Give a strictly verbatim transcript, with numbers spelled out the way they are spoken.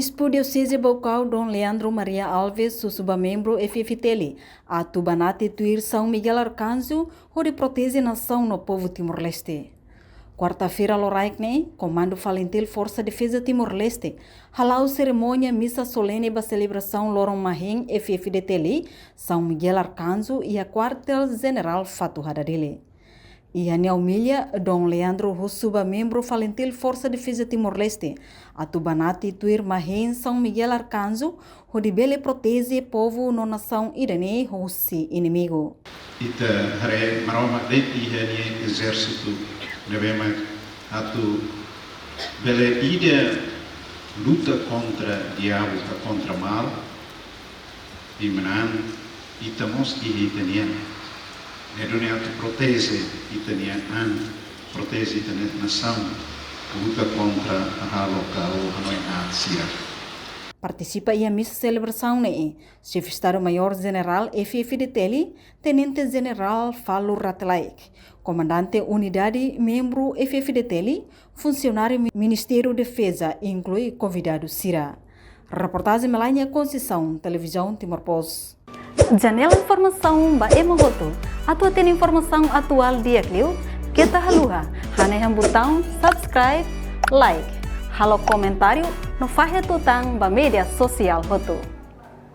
Bispu Dioseze Baucau, Dom Leandro Maria Alves, husu ba membru F-FDTL atu banati tuir São Miguel Arcanjo, hodi proteje nasaun no povu Timor-Leste. Kuarta-feira loraik ne'e, Komandu Falintil Forsa Defeza Timor-Leste hala'o serimónia misa solene ba selebrasaun loron mahin F-FDTL, São Miguel Arcanjo, iha Kuartél Jenerál Fatuhada, Dili. Iha nia omilia, Dom Leandro husu ba membru Falintil Forsa Defeza Timor-Leste atu banati tuir mahin São Miguel Arcanjo, hodi bele proteje povu no nasaun ida-ne'e husi inimigu. Ita haree Maromak de'it iha nia ezérsitu ne'ebé mak atu bele ida luta kontra diabu ka kontra mal, i manán ita mós iha ita-nia an. Ne'e duni atu proteje ita-nia an, proteje ita-nia nasaun, luta kontra hahalok ka hanoin aat sira. Partisipa iha misa selebrasaun ne'e, Xefe Estadu-Maiór Jenerál F-FDTL, Tenente Jenerál Falur Rate Laek, Komandante Unidade, membru F-FDTL, funsionáriu Mi-, Ministériu Defeza, inklui konvidadu sira. Reportajen Melania Conceição, Televizaun Timor Post. Janela informasaun ba ema hotu. Atu hatene informasaun atuál di'ak liu, keta haluha hanehan butaun subscribe, like, halo komentáriu, no fahe tutan ba média sosiál hotu.